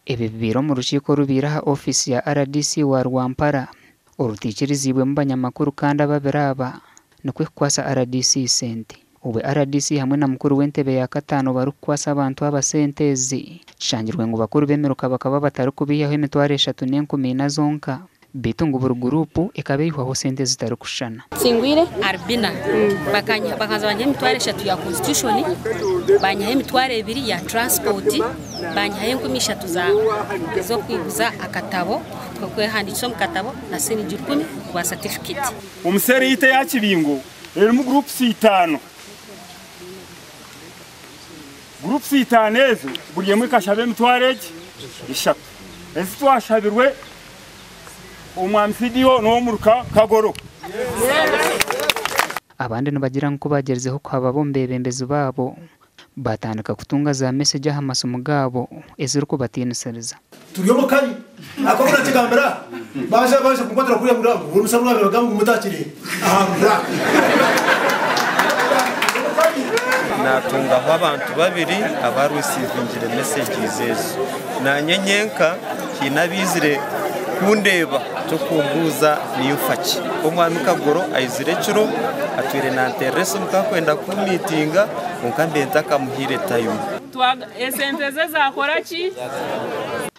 Ebi bibaire omu rukiiko orubaire aha ofiisi ya RDC wa Rwampara orutiikiriziibwemu banyamakuru kandi ababiri aba nikwo kukwasa RDC sente. Obwe RDC hamwe na mukuru w'entebe ya kataano barikukwasa abantu aba sente ezi, kishangirwe ngu bakuru b'emiruka bakaba batarikubiihaho 34,000 zonka beitu ngu buri guruupu ekaba eihwaho sente zitarikushushana. Nsingwire Albina bakanza banyiha 30,000 ya constitution, banyihaho 20,000 ya transport, banyihaho 3,000 z'okwiguza akatabo, kwehandiikisa omu katabo na siringi 10 bwa certificate. Omuseere yaitu eya Kibingo erimu gurupusi 5. Gurupusi 5 ezo buri emwe ekashaba 30,000. Ezi twashabirwe omwami CDO n'owomuruka Kagoro. Abandi nibagira ngu kubagyerizeho kuhaba omu beebembezi baabo batandika kutunga za meseji aha masimu gaabo ezirikubatiinisiriza. Turi omu kabi ako murakigambira baje baje kunkwatira kuriya ngo umusaruro wawe ngo mutakire aha rura. Natungaho abantu babiri abarusivingire messages ezo. Nanye nyenka hinabizire kundeba cyo kumbuza niyo faki. Omwami Kagoro aizire kiro atwire na interest mukakwenda ku meetinga onkambe ntakamuhire time. Esente ze zakora ki?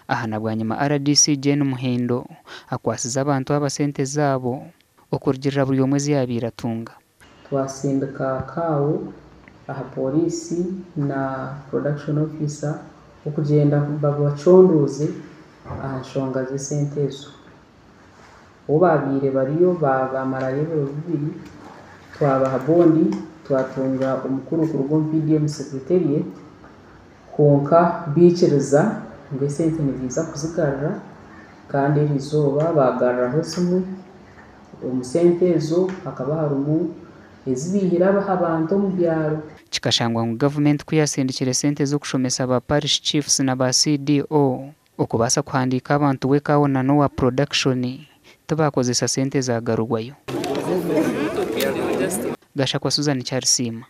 Aha na bwanyima RDC Jane Muhindo akwasiza abantu abasente zabo okurugirira buri omwe yabiire atunga. Twasindika kawo aha polisi na production officer okugenda babachondoze aha nshonga z'esente ezo. Obu babiire bariyo bamarayo ebiro 2 twabaha bondi twatunga omukuru kuruga omu PDM secretariat konka biikiriza ngu esente nibiza kuzigarura kandi erizooba bagaruraho zimwe. Omu sente ezo hakaba harimu ezibihire abaha abantu omu byaro. Kikashangwa ngu gavumenti ku yasindikire sente z'okushomesa ba parish chiefs na ba CDO okubaasa kuhandiika abantu wekawo na n'owa production tibakozesa sente zagarurwayo. Gashakwa Susan Charisiima.